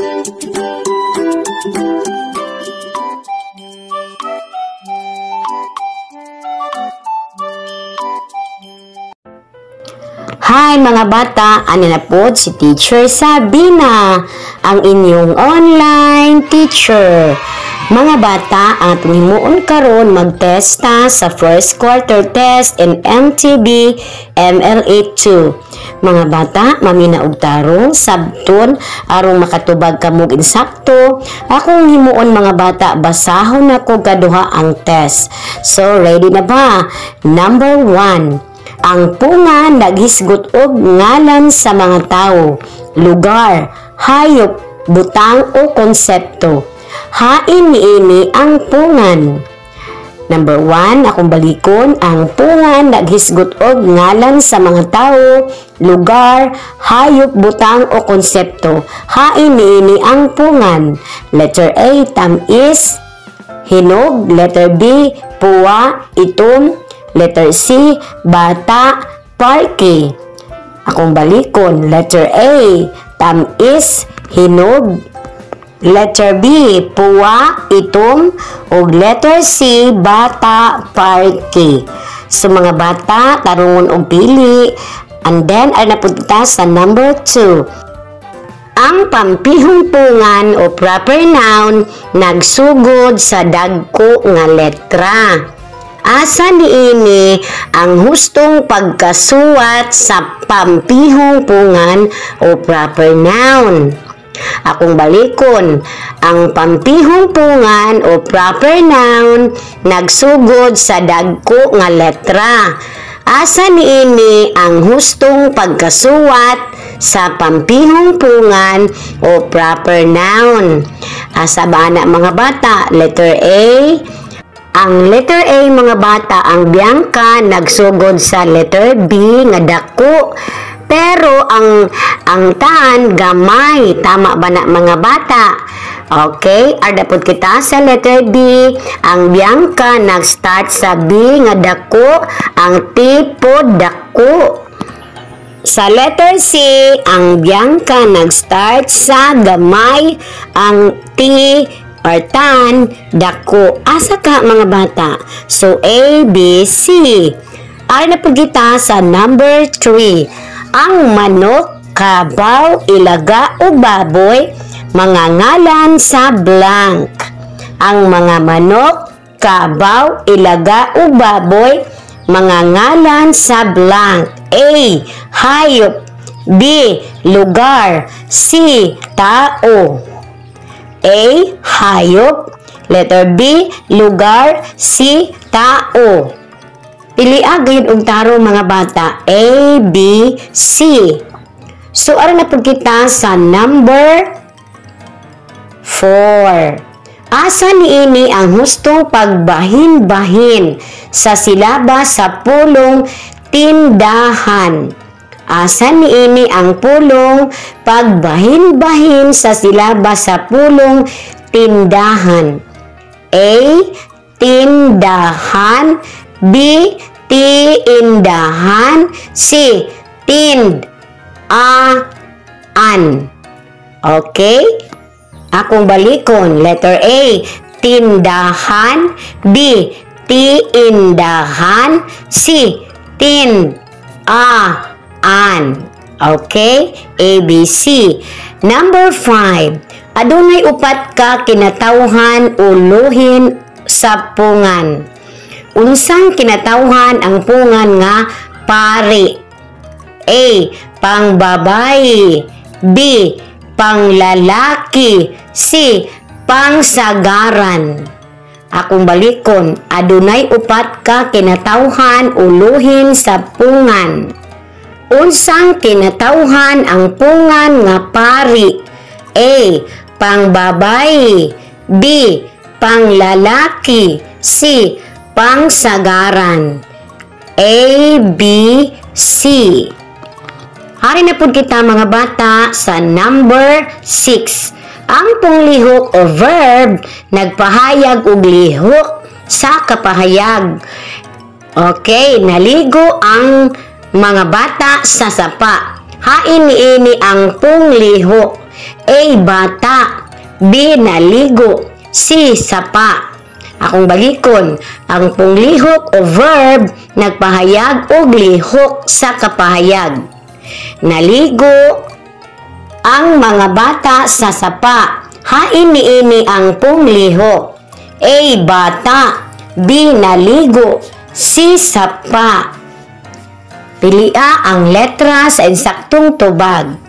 Hi, mga bata, ani na po si Teacher Sabina, ang inyong online teacher. Mga bata, ang atong himuon karon, magtesta sa first quarter test in MTB MLA 2. Mga bata, mamina og tarong, sabton, aron makatubag kamog insakto. Akong himuon, mga bata, basahon nako kaduha ang test. So, ready na ba? Number 1. Ang punga naghisgot og ngalan sa mga tawo, lugar, hayop, butang o konsepto. Hain niini ang pungan? Number 1, akong balikon, ang pungan naghisgot og ngalan sa mga tawo, lugar, hayop, butang o konsepto. Hain niini ang pungan? Letter A, tamis, hinog. Letter B, puwa, itom. Letter C, bata, parke. Akong balikon, letter A, tamis, hinog. Letter B, puwa, itom. Ug letter C, bata, parke. So mga bata, tarungon og pili. And then, ay napunta sa number 2. Ang pampihong pungan o proper noun nagsugod sa dagko nga letra. Asa niini ang hustong pagkasuwat sa pampihong pungan o proper noun? Akong balikon, ang pampihong pungan o proper noun nagsugod sa dagko nga letra. Asa niini ang hustong pagkasuwat sa pampihong pungan o proper noun? Asa ba na, mga bata? Letter A. Ang letter A, mga bata, ang Bianca nagsugod sa letter B nga dako. Pero ang tan gamay, tama ba na, mga bata? Okay, arda pud kita sa letter B. Ang Bianca nag-start sa B nga dako, ang T po dako. Sa letter C, ang Bianca nag-start sa gamay, ang T or tan dako. Asa ka, mga bata? So A, B, C. Ay na po kita sa number 3. Ang manok, kabaw, ilaga o baboy, mga ngalan sa blank. Ang mga manok, kabaw, ilaga o baboy, mga ngalan sa blank. A. Hayop. B. Lugar. C. Tao. A. Hayop. Letter B. Lugar. C. Tao. Pili gayud og tarong, mga bata. A, B, C. So, aron na pud kita sa number 4. Asa niini ang hustong pagbahin-bahin sa silaba sa pulong "tindahan"? Asa niini ang pulong pagbahin-bahin sa silaba sa pulong "tindahan"? A. Tindahan. B. Tiindahan. C. Tind. A. An. Okay? Akong balikon. Letter A. Tindahan. B. Tiindahan. C. Tind. A. An. Okay? A, B, C. Number 5. Adunay upat ka kinatawhan o luhin sa pungan. Unsang kinatawhan ang pungan nga "pari"? A. Pangbabae. B. Panglalaki. C. Pangsagaran. Akong balikon, adunay upat ka kinatawhan o luhin sa pungan. Unsang kinatawhan ang pungan nga "pari"? A. Pangbabae. B. Panglalaki. C. Pangsagaran. A, B, C. Hari na pud kita, mga bata, sa number 6. Ang punglihok o verb nagpahayag og lihok sa kapahayag. Okay, naligo ang mga bata sa sapa. Hain niini ang punglihok? A. Bata. B. Naligo. C. Sapa. Akong balikon, ang punglihok o verb nagpahayag og lihok sa kapahayag. Naligo ang mga bata sa sapa. Hain niini ang punglihok? A. Bata. B. Naligo. C. Sapa. Pilia ang letra sa insaktong tubag.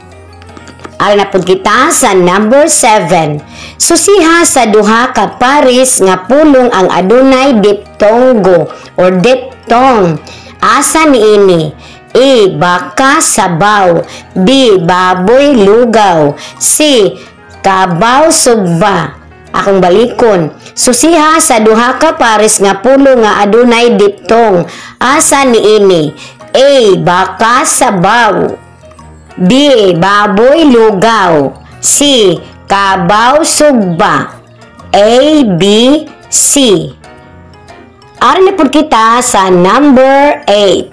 Aron na pud kita sa number 7. Susiha sa duha ka paris nga pulong ang adunay diptongo or diphthong. Asa niini? A. Baka sabaw. B. Baboy lugaw. C. Kabaw sugba. Akong balikon. Susiha sa duha ka pares nga pulong nga adunay diphthong. Asa niini? A. Baka sabaw. B. Baboy lugaw. C. Kabaw sugba. A, B, C. Aron na pud kita sa number 8.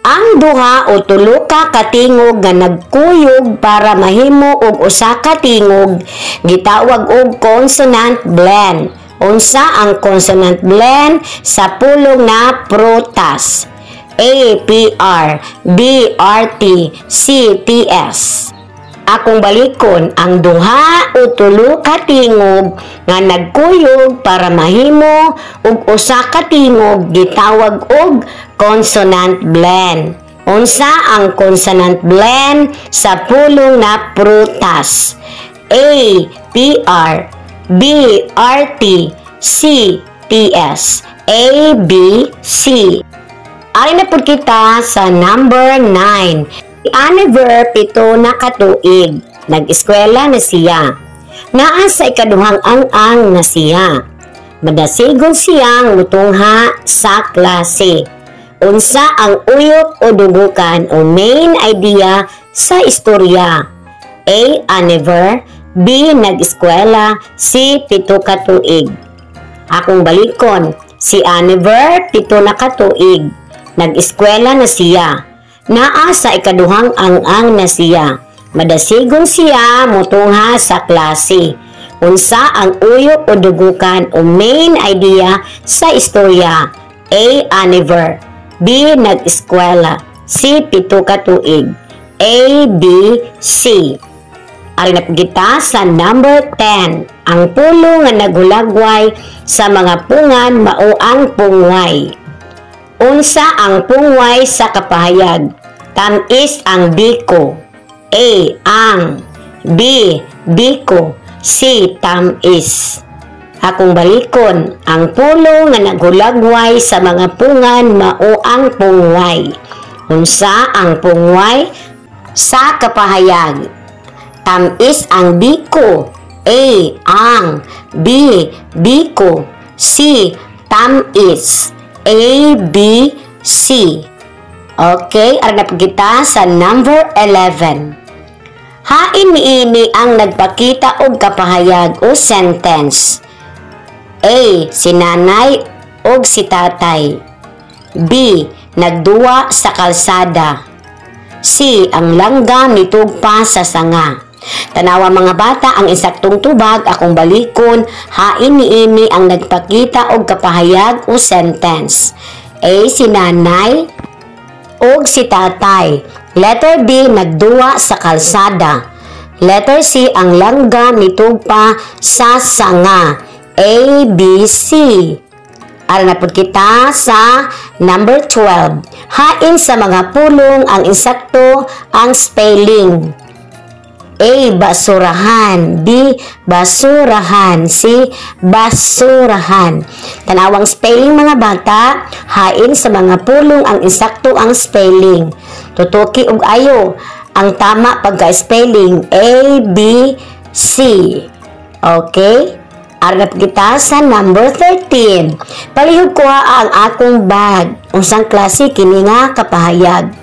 Ang duha o tulo ka katingog nga nagkuyog para mahimo og usa ka tingog gitawag og consonant blend. Unsa ang consonant blend sa pulong na prutas? A, P, R. B, R, T. C, T, S. Akong balikon, ang duha o tulo ka tingog nga nagkuyog para mahimo og usa ka tingog gitawag og consonant blend. Unsa ang consonant blend sa pulong na prutas? A, P, R. B, R, T. C, T, S. A, B, C. Ari na pud kita sa number 9. Si Aniver, 7 na katuig. Nag-eskwela na siya. Naa sa ikaduhang ang-ang na siya. Madasigon siyang mutungha sa klase. Unsa ang uyok o dugukan o main idea sa istorya? A. Aniver. B. Nag-eskwela. C. 7 ka tuig. Akong balikon, si Aniver, 7 na katuig. Nag-eskwela na siya. Naa sa ikaduhang ang-ang na siya. Madasigon siya mutungha sa klase. Unsa ang uyok o dugukan o main idea sa istorya? A. Aniver. B. Nag-eskwela. C. 7 ka tuig. A, B, C. Ari na po kita sa number 10. Ang pulong nga naghulagway sa mga pungan mao ang pungway. Unsa ang pungway sa kapahayag? Tam-is ang biko. A. Ang. B. Biko. C. Tam-is. Akong balikon, ang pulong nga naghulagway sa mga pungan mao ang pungway. Unsa ang pungway sa kapahayag? Tam-is ang biko. A. Ang. B. Biko. C. Tam-is. A, B, C. Okay, aron na po kita sa number 11. Hain niini ang nagpakita og kapahayag o sentence? A. Si nanay og si tatay. B. Nagduwa sa kalsada. C. Ang langgam nitugpa sa sanga. Tanawa, mga bata, ang insaktong tubag. Akong balikon, hain niini ang nagpakita og kapahayag o sentence? A. Si nanay og si tatay. Letter B. Nagduwa sa kalsada. Letter C. Ang langgam nitugpa sa sanga. A, B, C. Aron na pud kita sa number 12. Hain sa mga pulong ang insakto ang spelling? A. Basurahan. B. Basurahan. C. Basurahan. Tanawang spelling, mga bata. Hain sa mga pulong ang insakto ang spelling? Tutuki og ayo. Ang tama pagka-spelling, A, B, C. Okay? Aron kita sa number 13. Palihog kuha ang akong bag. Unsang klase kini nga kapahayag?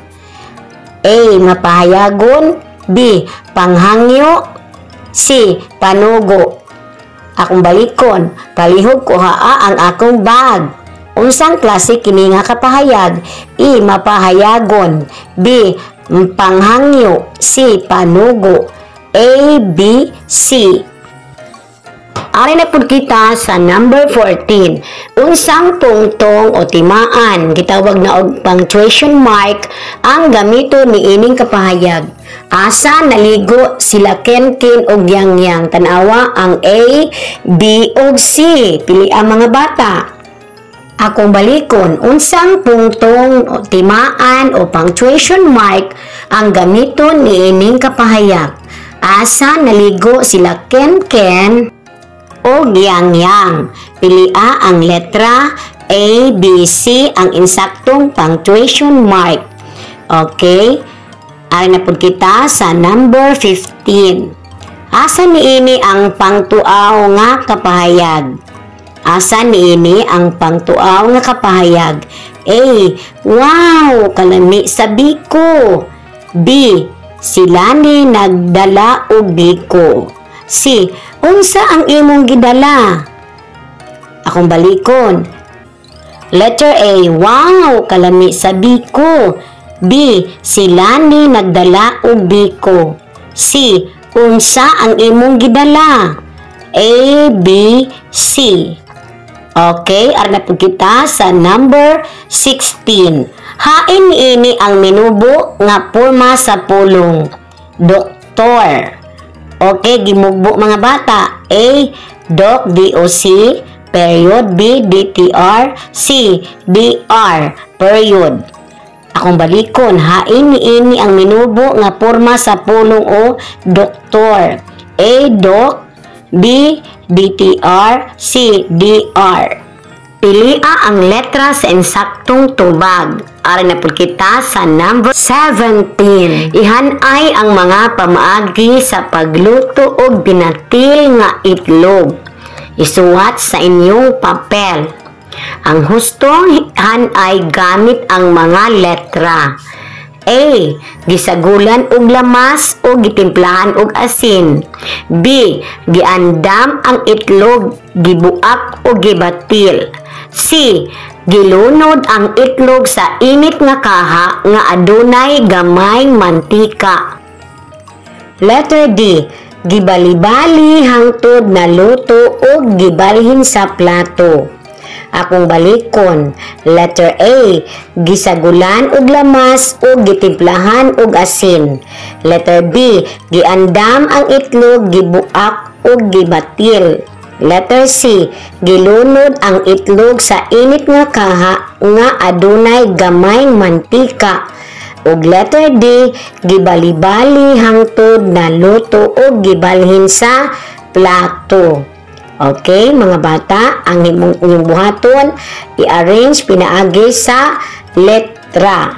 A. Mapahayagon. B. Panghangyo. C. Panugo. Akong balikon. Palihog kuha ang akong bag. Unsang klase kini nga kapahayag? A. Mapahayagon. B. Panghangyo. C. Panugo. A, B, C. Ari na pud kita sa number 14. Unsang tungtong o timaan, gitawag na og punctuation mark, ang gamiton niining kapahayag? Asa naligo sila Ken Ken og Yang Yang? Tanawa ang A, B ug C. Pili ang mga bata. Akong balikon, unsang tungtong o timaan o punctuation mark ang gamiton niining kapahayag? Asa naligo sila Ken Ken o Yang Yang? Pilia ang letra A, B, C ang insaktong punctuation mark. Okay? Ari na pud kita sa number 15. Asa niini ang pangtuaw nga kapahayag? Asa niini ang pangtuaw nga kapahayag? A. Wow, kalami sa biko. B. Sila ni nagdala og biko. C. Unsa ang imong gidala? Akong balikon. Letter A. Wow, kalami sa biko. B. Sila ni nagdala og biko. C. Unsa ang imong gidala? A, B, C. Okay, ari na pud kita sa number 16. Hain niini ang minubo nga porma sa pulong "doktor"? Okay, gimugbo, mga bata. A. Doc, D-O-C, period. B. D-T-R. C. D-R, period. Akong balikon, hain niini ang minubo nga porma sa pulong o "doktor"? A. Doc. B. DTR. C. DR. Pilia ang letra sa insaktong tubag. Ari na pud kita sa number 17. Ihanay ang mga pamaagi sa pagluto og binatil nga itlog. Isuwat sa inyong papel ang hustong hanay gamit ang mga letra. A. Gisagulan og lamas o gitimplahan og asin. B. Giandam ang itlog, gibuak o gibatil. C. Gilunod ang itlog sa init nga kaha nga adunay gamay mantika. Letter D. Gibalibali hangtod naluto ug gibalhin sa plato. Akong balikon. Letter A. Gisagulan og lamas o gitimplahan og asin. Letter B. Giandam ang itlog, gibuak ug gibatil. Letter C. Gilunod ang itlog sa init nga kaha nga adunay gamay mantika. Ug letter D, gibalibali hangtod naluto ug gibalhin sa plato. Okay, mga bata, ang imong inyong buhaton, i-arrange pinaagi sa letra.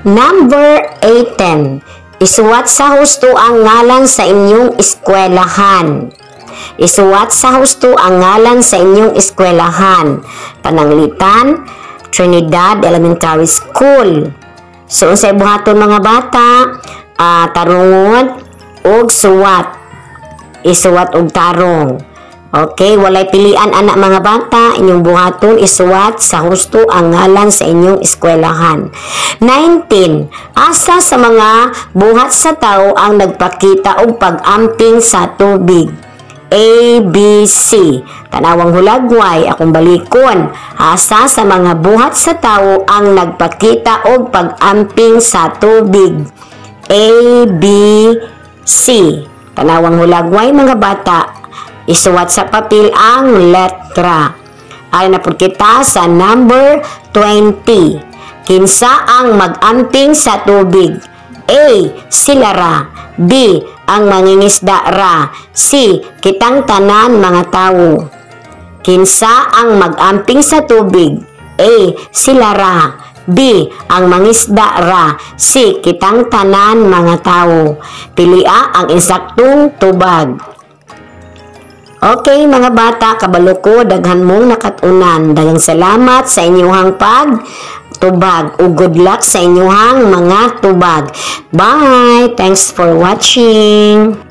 Number 18. Isuwat sa husto ang ngalan sa inyong eskwelahan. Isuwat sa husto ang ngalan sa inyong eskwelahan. Pananglitan, Trinidad Elementary School. So, unsay buhaton, mga bata? Tarungon og suwat. Isuwat og tarong. Okay, walay pilian anak, mga bata, inyong buhaton, isuwat sa husto ang ngalan sa inyong eskwelahan. 19. Asa sa mga buhat sa tao ang nagpakita og pag-amping sa tubig? A, B, C. Tanawang hulagway, akong balikon. Asa sa mga buhat sa tao ang nagpakita og pag-amping sa tubig? A, B, C. Tanawang hulagway, mga bata. Isuwat sa papel ang letra. Ari na pud kita sa number 20. Kinsa ang mag-amping sa tubig? A. Sila ra. B. Ang mangingisda ra. C. Kitang tanan mga tawo. Kinsa ang mag-amping sa tubig? A. Sila ra. B. Ang mangisda ra. C. Kitang tanan mga tawo. Pilia ang insaktong tubag. Okay, mga bata, kabalo ko daghan mong nakatunan. Daghang salamat sa inyong pag tubag ug good luck sa inyong mga tubag. Bye! Thanks for watching!